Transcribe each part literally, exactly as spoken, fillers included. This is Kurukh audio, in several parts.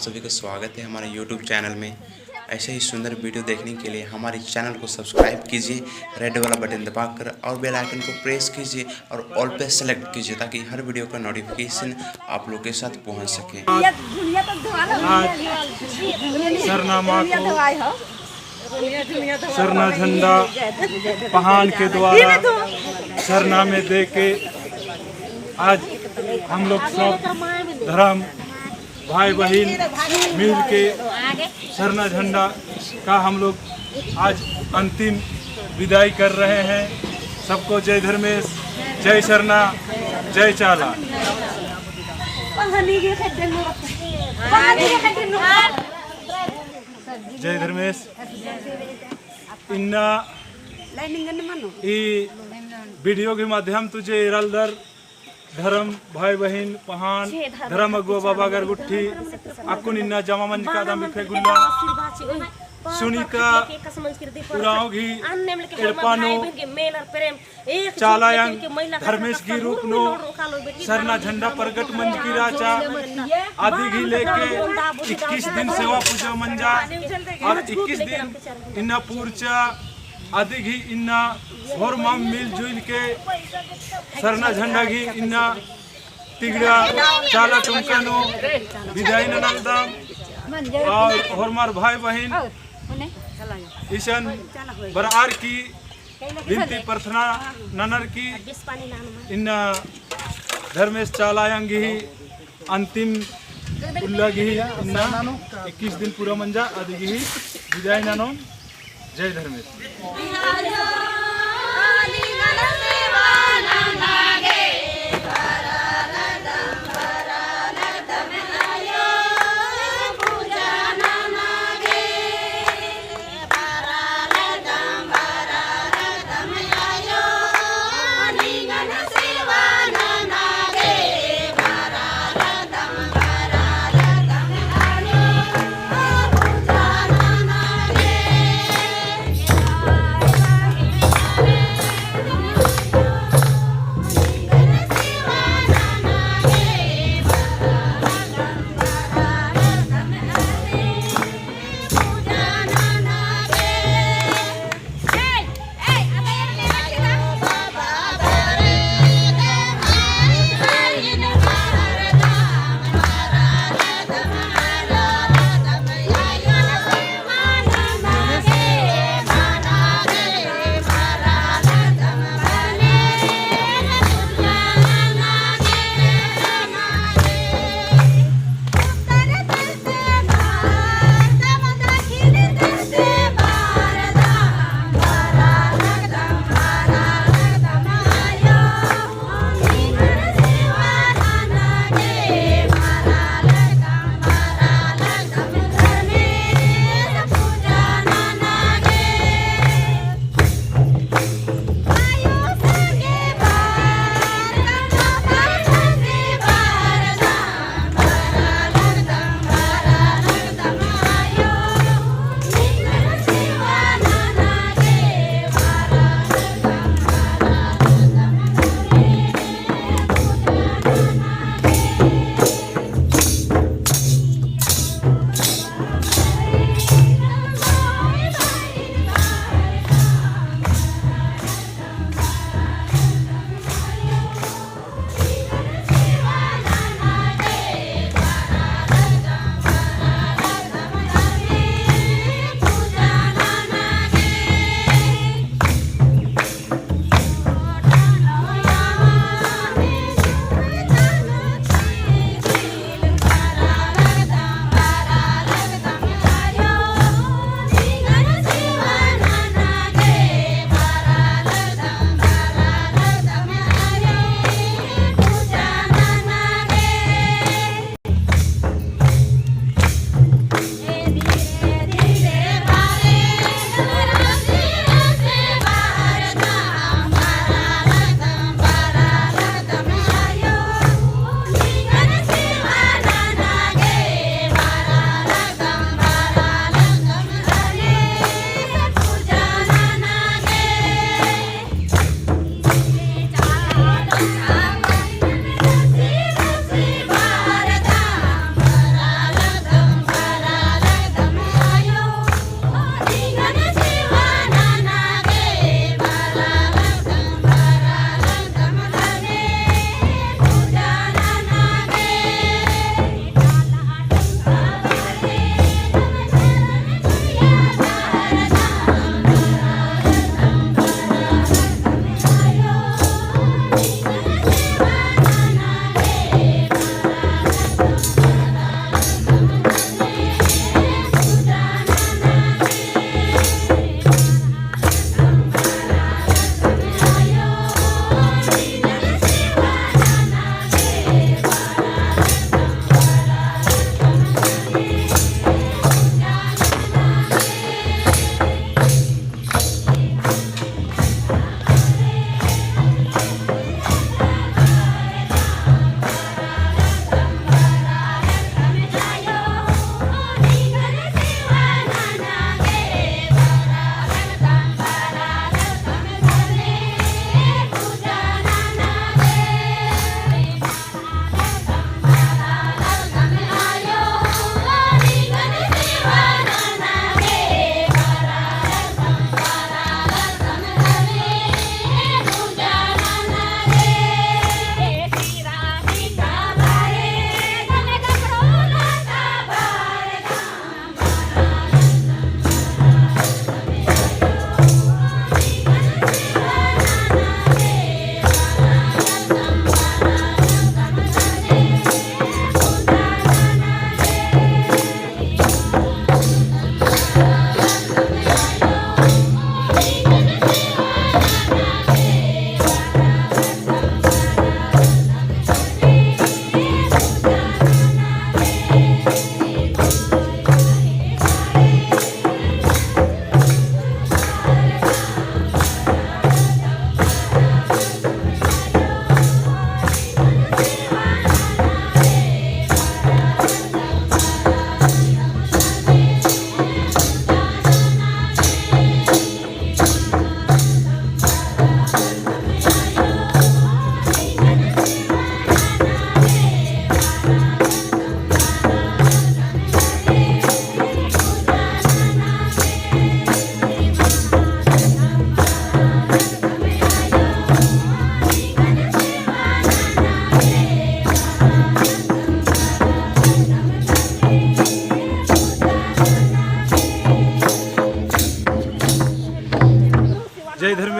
सभी को स्वागत है हमारे YouTube channel में। ऐसे ही सुंदर video देखने के लिए हमारे channel को subscribe कीजिए red वाला button दबाकर और bell icon को press कीजिए और all पे select कीजिए, ताकि हर video का notification आप लोग के साथ पहुंच सके। आज सरना माँ को सरना झंडा पहान के द्वारा सरना में दे के आज हम लोग सब धर्म भाई बहिन मिल के सरना झंडा का हम लोग आज अंतिम विदाई कर रहे हैं। सबको जय धर्मेस, जय सरना, जय चाला। जय धर्मेस। इन्ना ई video के माध्यम तुझे इरलदर धर्म भाई बहिन पहान धर्म अगुवा बाबा गरगुट्ठी अक्कुन इन्ना जमा मंजका दम बिफे गुल्ला सुनीता उराँव गही एड़पा नू चाला अयंग धर्मेस गही रूप नू सरना झंडा प्रगट मंजकी रहचा। अदी गही लेके इक्कीस दिन सेवा पूजा मंजा और इक्कीस दिन इन्ना पूरचा। अदी गही इन्ना होरमाम मिलजुल के सरना झंडा गही इन्ना तिगड़ा चाला टुंका नू विदाई ननालदम और होरमार भाई बहिन इसन बरआर की बिनती प्रार्थना ननर की इन्ना धर्मेस चाला अयंग गही अंतिम उल्ला गही इन्ना इक्कीस दिन पूरा मंजा अदी गही विदाई ननोन। जय धर्मेस।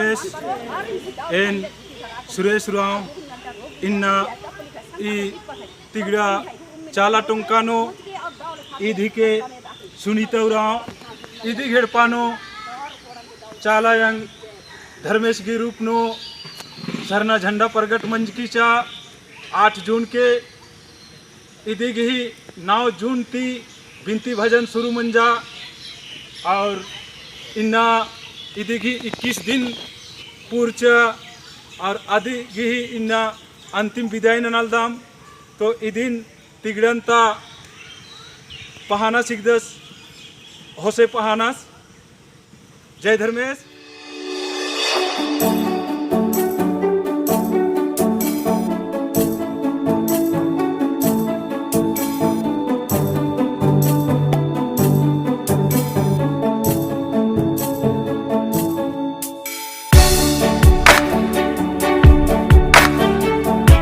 एन सुरेश उराँव इन्ना ई तिगड़ा चाला टोंका नू ईद हिके सुनीता उराँव इदिगही एड़पा नू चाला यंग धर्मेस गही रूप नू सरना झंडा परगट मंजकी चा आठ जून के। इदिगही नौ जून ती बिनती भजन शुरू मंजा और इन्ना इदिगही इक्कीस दिन पूरचा और अदिगही इन्ना अंतिम बिदाई ननालदम। तो इदिन तिगड़न ता पहानस हिकदस होसे पहानस। जय धर्मेस।